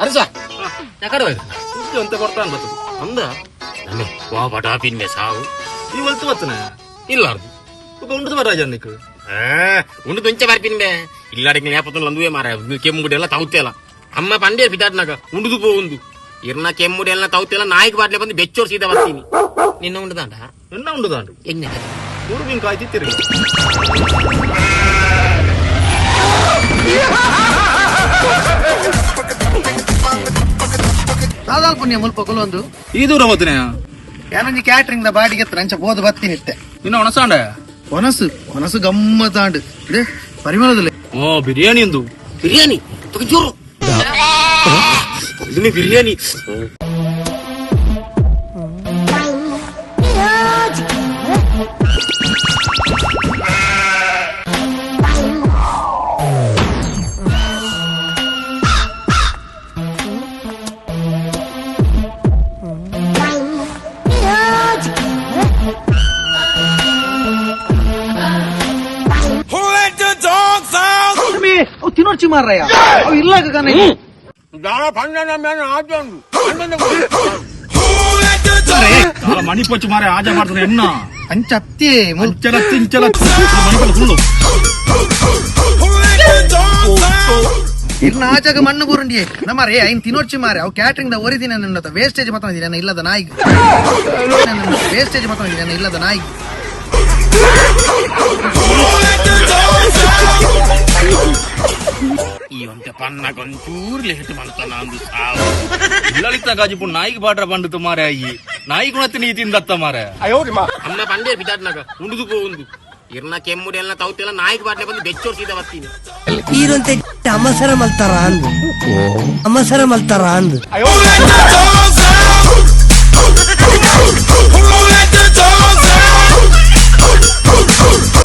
ಅರಸ ಯಾಕಡೆ ಅಂತ ಕೊಡ್ತಾನ ಬರ್ತದೆ ಅಂದ ನಮ್ಮೆ ವಾ ಬಡಾ ಪಿನ್ನೆ ಸಾವು. ಈ ಒಲ್ತು ಬತ್ತನ ಇಲ್ಲ ಅರ್ದು ಒಬ್ಬ ಉಂಟು ಬರ ಜನಕ್ಕೆ. ಉಂಡು ದೊಂಚ ಬರ್ಪಿನ್ಬೆ ಇಲ್ಲಾಡಿಗೆ ಜ್ಞಾಪಕ ಅಂದುವೆ ಮಾರ ಕೆಮ್ಮುಡಿ ಎಲ್ಲ ತೌತೆಲ್ಲ ಅಮ್ಮ ಪಂಡೆ ಬಿದ್ದಾಡ್ನಾಗ ಉಂಡುದು ಪೋ ಉಂದು ಇರ್ನ ಕೆಮ್ಮುಡಿ ಎಲ್ಲ ತೌತೆಲ್ಲ ನಾಯಿಗೆ ಬಾಟ್ಲೆ ಬಂದು ಬೆಚ್ಚೋರ್ ಸೀದಾ ಬರ್ತೀನಿ. ನಿನ್ನ ಉಂಡುದಾಂಡ ಎನ್ನ ಉಂಡುದಾಂಡು ಎಣ್ಣೆ ಊರು ಕಾಯ್ತಿ ತಿರುಗಿ. ದಾದಾಲ್ ಪುಣ್ಯ ಮುಲ್ಪ ಕೊಲೊಂದು ಈ ದೂರ ಬತ್ತನೆ. ಯಾನೊಂಜಿ ಕ್ಯಾಟ್ರಿಂಗ್ ದ ಬಾಡಿಗೆ ಹತ್ರ ಅಂಚ ಬೋದ ಬತ್ತೀನಿ ಇತ್ತೆ. ನಿನ್ನ ಒಣಸಾಂಡ ಒನಸು ಒನಸು ಗಮ್ಮತ್ತಾಂಡು ಇದೆ ಪರಿಮಳದಲ್ಲಿ. ಓ ಬಿರಿಯಾನಿ ಎಂದು ಬಿರಿಯಾನಿ ಜೋರು ಇದನ್ನೇ ಬಿರಿಯಾನಿ. ಅವು ತಿನ್ನೋರ್ಚಿ ಮಾರ್ರಯ್ಯ ಅವು ಇಲ್ಲ ಗಗನ. ಮಣಿ ಪೊಚ್ಚು ಮಾರೆ ಆಜ ಮಾಡ್ತಾನೆ ಎನ್ನ. ಅಂಚ ಅತ್ತಿ ಅಂಚಲ ತಿಂಚಲ ಮಣಿಪಲ್ಲ ಸುಳ್ಳು. ಇರ್ನ ಆಚಾಗ ಮಣ್ಣು ಬುರುಂಡಿ ನಮ್ಮ ರೇ ಐನ್ ತಿನ್ನೋರ್ಚಿ ಮಾರೆ ಅವು ಕ್ಯಾಟ್ರಿಂಗ್ ದ ಒರಿದಿನ ನನ್ನ ವೇಸ್ಟೇಜ್ ಮಾತ್ರ ಇಲ್ಲದ ನಾಯಿ ವೇಸ್ಟೇಜ್ ಮಾತ್ರ ಇಲ್ಲದ ನಾಯಿ. ಈ ಒಂತೆ ಪನ್ನಗ ಒಂಚೂರು ಲೇಟ್ ಮಾಡ್ತಾನ ಅಂದು ಸಾವು. ಲಲಿತ ಗಾಜಿಪು ನಾಯಿಗೆ ಬಾಡ್ರ ಬಂಡಿತು ಮಾರೆ ಅಯ್ಯಿ ನಾಯಿ ಗುಣತಿ ನೀ ತಿಂದತ್ತ ಮಾರೆ. ಅಮ್ಮ ಪಂಡೆ ಬಿದ್ದಾಡ್ನಾಗ ಉಂಡುದು ಪೋ ಉಂದು ಇರ್ನ ಕೆಮ್ಮುಡಿ ಎಲ್ಲ ತೌತೆಲ್ಲ ನಾಯಿಗೆ ಬಾಟ್ಲೆ ಬಂದು ಬೆಚ್ಚೋರ್ ಸೀದಾ ಬರ್ತೀನಿ. ಈರೊಂತೆ ಅಮಸರ ಮಲ್ತಾರ ಅಂದು ಅಮಸರ ಮಲ್ತಾರ ಅಂದು.